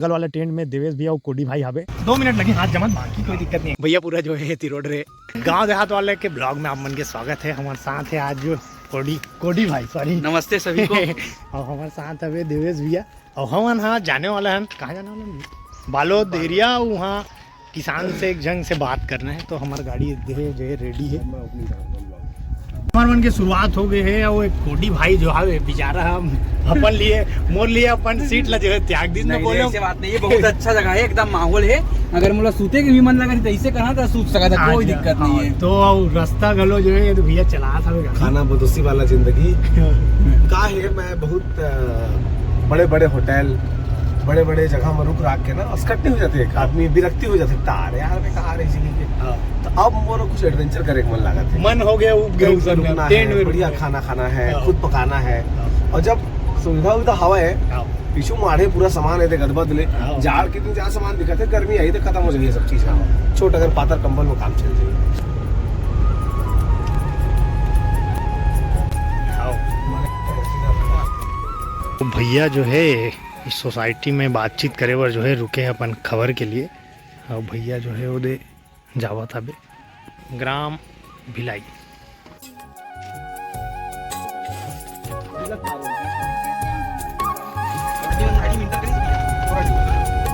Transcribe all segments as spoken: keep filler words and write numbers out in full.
बगल वाले टेंट में देवेश भैया अउ कोडी भाई हावे। दो मिनट लगी हाथ जमत, बाकी कोई दिक्कत नहीं है। भैया पूरा जो है एती रोड रे। गांव देहात वाले के ब्लॉग में आप मन के स्वागत है। हमारे साथ है आज कोडी, कोडी भाई, सॉरी। नमस्ते सभी को। और हमारे साथ हवे देवेश भैया। और हमन हा जाने वाला हन, कहाँ जाने वाला हन? बालोद एरिया। वहाँ किसान से एक जन से बात करना है, तो हमार गाड़ी देहे जो है रेडी है। हमार मन के शुरुआत हो गई है। वो एक कोडी भाई जो है बेचारा हम अपन लिए, मोर लिए अपन सीट ला जो है त्याग दीस। नहीं, बोले नहीं, ऐसे बात नहीं है, बहुत अच्छा जगह है, एकदम माहौल है। अगर मोला सूते के भी मन लगा तो ऐसे कहा था, सूत सका था, कोई अच्छा, दिक्कत नहीं हाँ, है। तो अब रास्ता घलो जो है, ये तो भैया चला था गाड़ी। खाना बदोसी वाला जिंदगी। का है, मैं बहुत बड़े बड़े होटल, बड़े बड़े जगह में रुक राख के ना असकट्टी हो जाती है, आदमी विरक्ति हो जाती है, तार यार मैं कहाँ रही जिंदगी के। हाँ। तो अब मोरो कुछ एडवेंचर करे के मन लागत है। मन हो गया, उब गया कहीं उधर में, रुकना टेंट है, में बढ़िया रुकना है। खाना खाना है, हाँ। खुद पकाना है। हाँ। और जब सुविधा उविधा हवा है, हाँ। पीछू माढ़े पूरा सामान है, देख अदबा दिले। हाँ। जाड़ के दिन जहाँ सामान दिखत है, गर्मी आई तो खत्म हो जाएगी सब चीज। हाँ। छोट अगर पातर कंबल में काम चल जाएगी। हाँ। तो भैया जो है इस सोसाइटी में बातचीत करे बर जो है रुके हैं अपन खबर के लिए। और भैया जो है ओदे जावत हबे ग्राम भिलाई।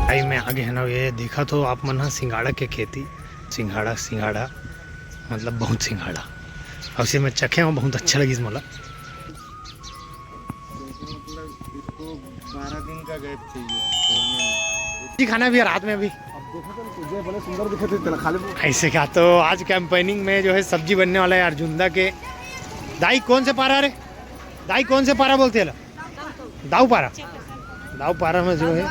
भाई मैं आगे है ना, ये देखा तो आप मन हा सिंघाड़ा के खेती, सिंघाड़ा, सिंघाड़ा, मतलब बहुत सिंघाड़ा। और से मैं चखे हूँ, बहुत अच्छा लगिस मोला। मतलब इसको बारह दिन का गैप चाहिए। जी खाना भी है रात में अभी। अब देखो तो तुझे बड़े सुंदर दिखे थे, तेरा खा ले वो। ऐसे क्या, तो आज कैंपेनिंग में जो है सब्जी बनने वाला है अर्जुंदा के। दाई कौन से पारा रे? दाई कौन से पारा बोलते हैं? दाऊ पारा। दाऊ पारा में जो है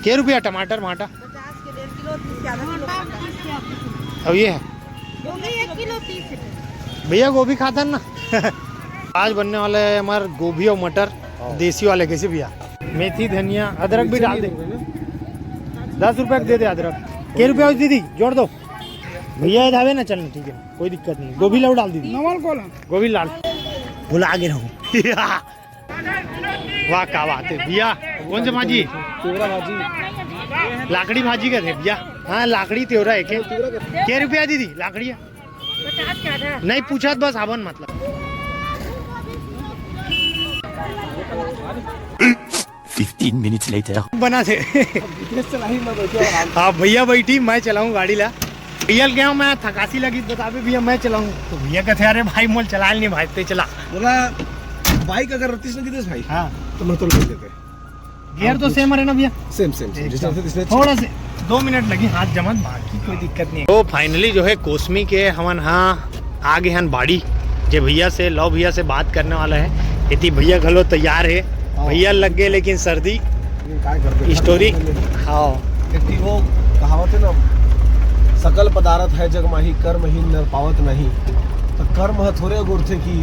के रुपया टमाटर भाटा? पचास के डेढ़ किलो, तीस के आधा किलो। अब ये है गोभी एक किलो तीस रुपये। भैया गोभी खाता ना। आज बनने वाला है हमार गोभी और मटर, देसी वाले। कैसे भैया? मेथी, धनिया, अदरक भी डाल दे। दस रुपया के दे दे अदरक। के रुपया हो दीदी? जोड़ दो भैया, ये धावे ना चलना, ठीक है, कोई दिक्कत नहीं। गोभी लाओ, डाल दीदी। नॉर्मल कॉल है। गोभी लाल। भुला गए रहूँ। वाह, क्या बात है भैया। कौन से भाजी? तिवरा भाजी। लाकड़ी भाजी का थे भैया। हाँ, लाकड़ी तिवरा है के? के रुपया दीदी लाकड़ी? पचास का आधा। नहीं पूछा तो बस आवन मतलब। Fifteen minutes later. बना थे। बिजनेस चलाही मैं बैठे आराम से। हाँ भैया बैठी, मैं चलाऊँ गाड़ी ला। भैया ल गया हूँ मैं, थकासी लगी तो बताबे भैया मैं चलाऊँ। तो भैया कहते अरे भाई मोल चला नहीं भाई, ते चला। बोला बाइक अगर रतीश ने दी भाई, हाँ। तो मैं तो लग देते। गियर तो सेम है ना भैया? सेम, सेम, सेम। जिस तरह से इसने थोड़ा से दो मिनट लगी हाथ जमत, बाकी कोई दिक्कत नहीं है। तो फाइनली जो है कोसमी के हमन हाँ आ गए हन बाड़ी, जे भैया से, लव भैया से बात करने वाला है। इति भैया घलो तैयार है। हाँ। भैया लग गए लेकिन सर्दी। ये काय करते? स्टोरी। हाँ। क्योंकि वो कहावत है ना, सकल पदार्थ है जग माही, कर्म ही नर पावत नहीं। तो कर्म ह थोड़े अगोरथे कि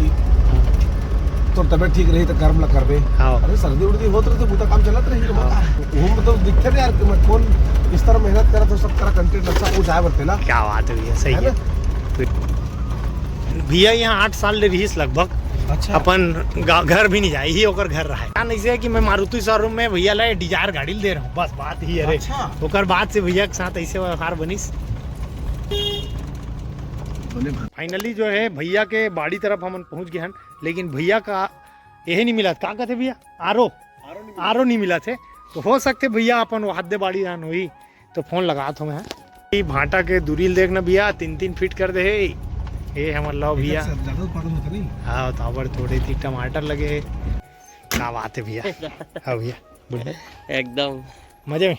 तोर तबियत ठीक रही तो कर्म ला करबे। हाँ। अरे सर्दी उर्दी होत रहे तो बूता काम चलत रही। हाँ। वो मतलब दिखते नहीं यार कि मैं कौन इस तरह मेहनत करा तो सब तरह कंटेंट अच्छा हो जाए बरते ना। क्या बात है भैया, सही है है। ना? भैया यहाँ आठ साल ले रहीस लगभग। अच्छा। अपन गा-, घर भी नहीं जाए, ही ओकर घर रहा है। ऐसे है कि मैं मारुति शोरूम में भैया ला डिजायर गाड़ी दे रहा हूँ, बस बात ही है रे। अच्छा। ओकर बाद से भैया के साथ ऐसे व्यवहार बनिस। बोले भाई। फाइनली जो है भैया के बाड़ी तरफ हमन पहुंच गए हन, लेकिन भैया का यही नहीं मिला। का कहते भैया? आरो। आरो नहीं मिला। आरो नहीं मिला थे। तो हो सकते भैया अपन वो हद्दे बाड़ी जान हुई। तो फोन लगा था मैं। ये भाटा के दूरी ल देखना भैया, तीन तीन फीट कर दे है। ये हमर लव भैया। ज्यादा उत्पादन होता नहीं। हाँ, तो अबर थोड़े थी टमाटर लगे है। क्या बात है भैया? हाँ भैया, बोलिए। एकदम मजे में।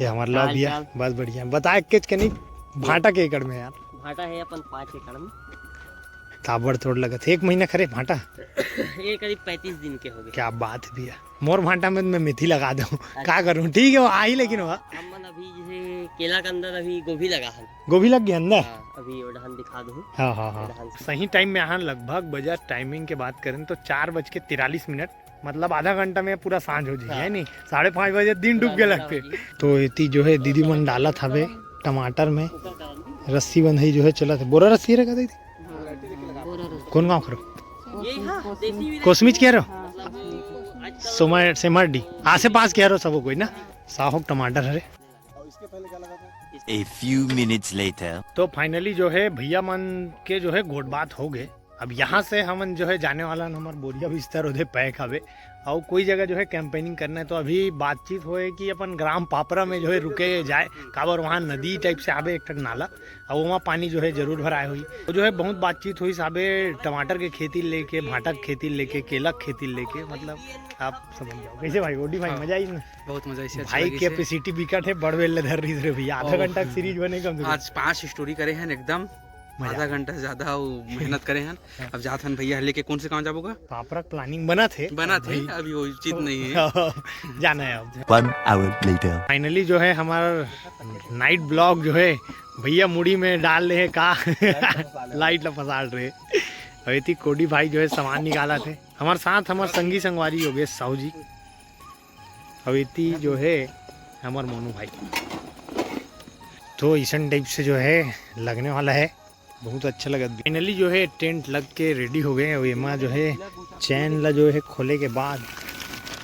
ये हमर लव भैया। बस बढ़िया। बताए किच के नहीं, भाटा के एकड़ में यार? भाटा है अपन पाँच एकड़ में। ताबड़ तोड़ लगत है। एक महीना खरे भाटा? ये करीब पैंतीस दिन के हो गए। क्या बात है भैया, मोर भाटा में मैं मेथी लगा दूँ। अच्छा। का करूँ? ठीक है, वो आई लेकिन हुआ। हमन अभी जैसे केला के अंदर अभी गोभी लगा हन। गोभी लग गया अंदर? हाँ, अभी वो धान दिखा दूँ। हाँ, हाँ, हाँ। धान से। सही टाइम में आहन, लगभग बजट टाइमिंग के बात करें तो चार बज के तिरालीस मिनट, मतलब आधा घंटा में पूरा सांझ हो जाए, हाँ। है नहीं? साढ़े पाँच बजे दिन डूब के लगते। तो एती जो है दीदी मन डालत हवे टमाटर में रस्सी बंधई जो है चलत है। बोरा रस्सी रे का दीदी? कौन गाँव करो? कोसमीच कह रहे हो? सोमर सेमर डी आसे पास के हरो सबो कोई ना। साहब टमाटर हरे। A few minutes later. तो फाइनली जो है भैया मन के जो है गोठ बात हो गए। अब यहाँ से हमन जो है जाने वाला हन, हमर बोरिया बिस्तर ओदे पैक हवे। और कोई जगह जो है कैंपेनिंग करना है, तो अभी बातचीत होए कि अपन ग्राम पापरा में जो है रुके जाए, काबर वहाँ नदी टाइप से आवे एक ठन नाला, और वहाँ पानी जो है जरूर भराए हुई। तो जो है बहुत बातचीत हुई साबे, टमाटर के खेती लेके, भांटा के खेती लेके, केला के खेती लेके, मतलब आप समझ जाओ। कैसे भाई ओडी भाई, हाँ। मजा आई ना? बहुत मजा आई, अच्छा भाई लगिस हे। कैपेसिटी बिकट है, बड़ बेल ले धर रही रे भैया, आधा ओ। घंटा सीरीज बने कम से कम। आज पांच स्टोरी करे हैं एकदम, मजा। आधा घंटा से ज्यादा वो मेहनत करे हैं। हाँ। अब जात हन भैया लेके, कौन से गाँव जाबो का? पापरा प्लानिंग बना थे। बना थे, भाई। अभी वो उचित नहीं है। जाना है अब। One hour later. फाइनली जो है हमारा नाइट ब्लॉग जो है भैया मुड़ी में डाल रहे हैं का। लाइट ला पसार रहे। अभी थी कोडी भाई जो है सामान निकाला थे। हमारे साथ हमारे संगी संगवारी योगेश साहू जी। अभी थी जो है हमारे मोनू भाई। तो इसन टाइप से जो है लगने वाला है। बहुत अच्छा लगत। फाइनली जो है टेंट लग के रेडी हो गए। अउ एमा जो है चैन ला जो है खोले के बाद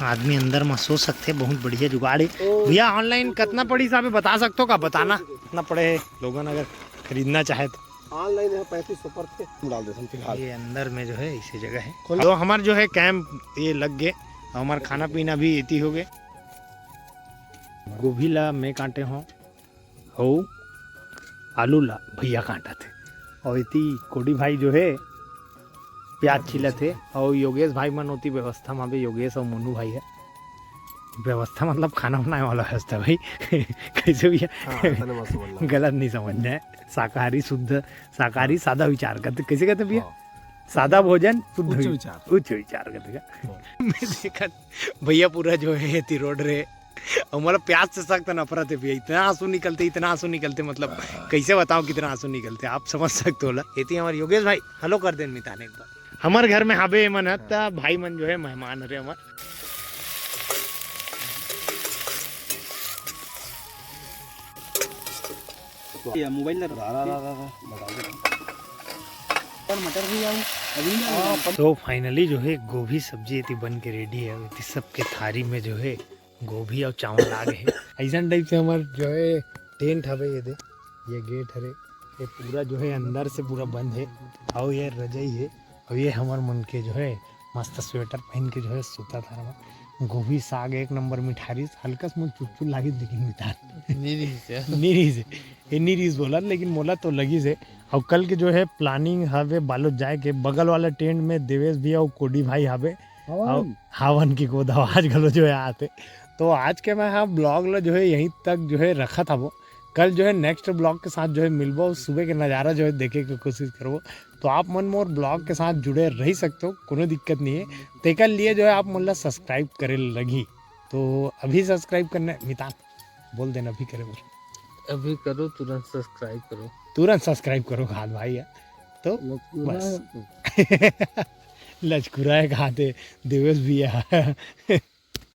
आदमी अंदर में सो सकते। बहुत बढ़िया जुगाड़ है। भैया ऑनलाइन कितना पड़ी साहब बता सकते हो का? बताना कितना पड़े है लोगन अगर खरीदना चाहे तो। ऑनलाइन है पैंतीस सौ पर थे, हम डाल देते हैं फिलहाल। ये अंदर में जो है इसी जगह है। खोल। तो हमार जो है कैंप ये लग गए। हमार खाना पीना भी इति हो गए। गोभी ला मैं काटे हूँ। अउ आलू ला भैया काटत हे। अउ एती कोडी भाई जो हे प्याज छीलत हे। अउ योगेश भाई मन ओती व्यवस्था म हवे, योगेश अउ मोनू भाई हे। व्यवस्था मतलब खाना बनाए वाला व्यवस्था भाई। कैसे भैया? हाँ, ऐसा नहीं मत समझना। गलत नहीं समझना है। शाकाहारी शुद्ध, शाकाहारी हाँ। सादा विचार करते। कैसे कहते भैया? हाँ। सादा भोजन शुद्ध उच्च वि-, विचार। उच्च विचार करते का? हाँ। मैं देखा भैया पूरा जो है एती रोड रे अउ मोला प्याज से सख्त नफरत हे भैया, इतना आंसू निकलते, इतना आंसू निकलते, मतलब कैसे बताओ कितना आंसू निकलते, आप समझ सकते हो ला। एती हमारे योगेश भाई हेलो कर देन मितान एक बार। हमारे घर में हाबे मन है, त भाई मन जो है मेहमान हरे हमार। या मोबाइल ला रा, रा, रा, रा, रा, बताओ। पर मटर भी आऊ, अभी ना आऊ। तो फाइनली जो है गोभी सब्जी एती बन के रेडी है। एती सबके थारी में जो है गोभी अउ चावल आ गए हैं। ऐसा टाइप से हमार जो है टेंट हवे, ये दे, ये गेट हरे, ये पूरा जो है अंदर से पूरा बंद है। अउ ये रजाई है, अउ ये हमार मन के जो है मस्त स्वेटर पहन के जो है सुता था। गोभी साग एक नंबर मिठारिस, हल्का से मोर चुचुल लागिस लेकिन मितान। नहीं रही से। नहीं रही से, ये नहीं रही से बोला, लेकिन मोला तो लगी से। और कल के जो है प्लानिंग हवे बालोद जाए के, बगल वाला टेंट में देवेश भैया और कोडी भाई हवे। हवन। और हवन की गोद आवाज घलो जो है आते। तो आज के मैं हाँ ब्लॉग ला जो है यहीं तक जो है रखत हबो। कल जो है नेक्स्ट ब्लॉग के साथ जो है मिलबो, सुबह के नज़ारा जो है देखे के कोशिश करबो। तो आप मन मोर ब्लॉग के साथ जुड़े रह सकते हो, कोनो दिक्कत नहीं है। तेकर लिए जो है आप मन ला सब्सक्राइब करे लगही। तो अभी सब्सक्राइब करने मितान बोल देना अभी करे बोल। अभी करो, तुरंत सब्सक्राइब करो। तुरंत सब्सक्राइब करो घात भाई है। तो लचकुरा बस। है तू। लचकुरा है घात है, देवेश भी है।